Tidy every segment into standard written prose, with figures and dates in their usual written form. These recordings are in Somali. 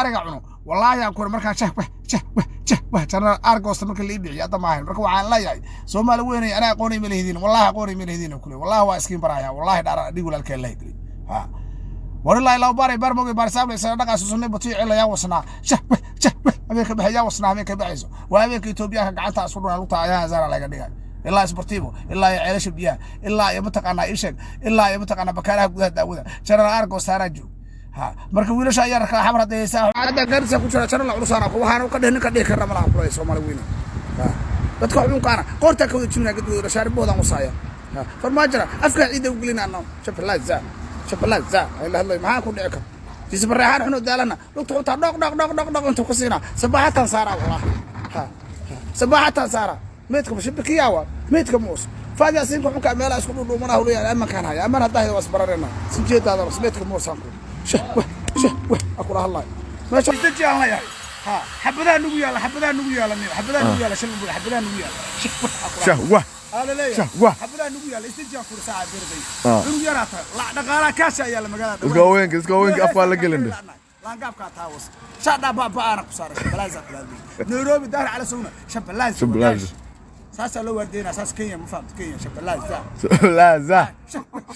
Ariga cuno, wallaahi aan kuna markaan shah wah, shah wah, shah wah, jannada argoosta marka la ii bixiyo hadda maahayn. Marka waxaan leeyahay, Soomaali weynay, anaa aqoonay ma lehdiin, wallahi aqoonay ma lehdiin kule. Wallahi waa iskiin baraya, wallahi dhaara dhig walaalkeen lahay geli ha warilahi law baray barmogi baarsaable sana dhaqaas sunnay batiyo cila yaa wasnaa, shah wah, shah wah, habeenka baxay yaa wasnaa, habeenka baxayso waa habeenka Itoobiyaanka gacanta isku dhunaa lugta ayaa zaara laga dhigay, ilaa Isbartiibo, ilaa iyo Ceelasha Biyaha, ilaa iyo mataqaanaa isheg, ilaa iyo mataqaanaa Bakaaraha gudaha daawada General Argo saaraa joog ha. Marka wiilasha ayaa rkaa xamar hadday haysaa hadda Garissa ku jira General culusaana waxaan ka dhihin ninka dhihi karna malaha kulay. Soomaali weyne ha, dadka xunkaana qoortaa ka wada jibinaa, gadgooda shaariboodan wasaaya ha, Farmaajana afkaa ciidda u gelina anno shabalaza shabalaza ay la hadlay. Maxaa ku dhici kara? Jisbareexaan xunoo daalana lugta xutaa dhoq dhoq dhoq dhoq dhoq intuu ka siinaa sabaaxatan saaraa, wallahi ha sabaaxatan saaraa meydka mashabikiyaa waa meydka muus faadi asinka xunka meelaha isku dhudhuumanaha leeyahay. Amankaan haya aman haddaa hayda waa isbararena sinjeedaada bas meydka muusaan ku shah wah, shah wah akula hadlayo meesha isdaji aan leeyahay ha. Xabadaha nugu yaalla, xabadaha nugu yaalla niyo, xabadaha nugu yaalla shalma, xabadaha nugu yaalla, shah wah akula Shah wah. Ala leeyahay. Shah wah. Xabadaha nugu yaalla, isdaji aan kula saaca berday cunug yaraa tahay dhaqaalaha kaasha ayaa la magaalada. Iska haweenka, iska haweenka afkaa la gelin. Laangaabkaa taawas shaadhaa baaba'aana ku saaray shabalaaza kula hadlay Nairobi Daar Cala Sowna shabalaaza. Shabalaaza. Saasaa loo waardeynaa saas Kenya, ma fahamta? Kenya shabalaaza. Laaza.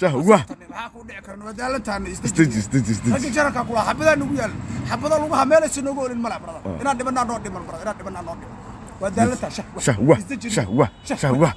Shah wah. Maxaa ku dhici karna? Waa daalantaana. Isdeji, isdeji, isdeji. Ragga jarankaa kula xabadaa nugu yaal, xabada lugaha meelaysa noogu olin mala brada. Inaan dhibanaa noo dhiman brada, inaan dhibanaa noo dhiman, waa daalantaa. Shah. Shah wah. Isdeji. Shah wah. Shah wah.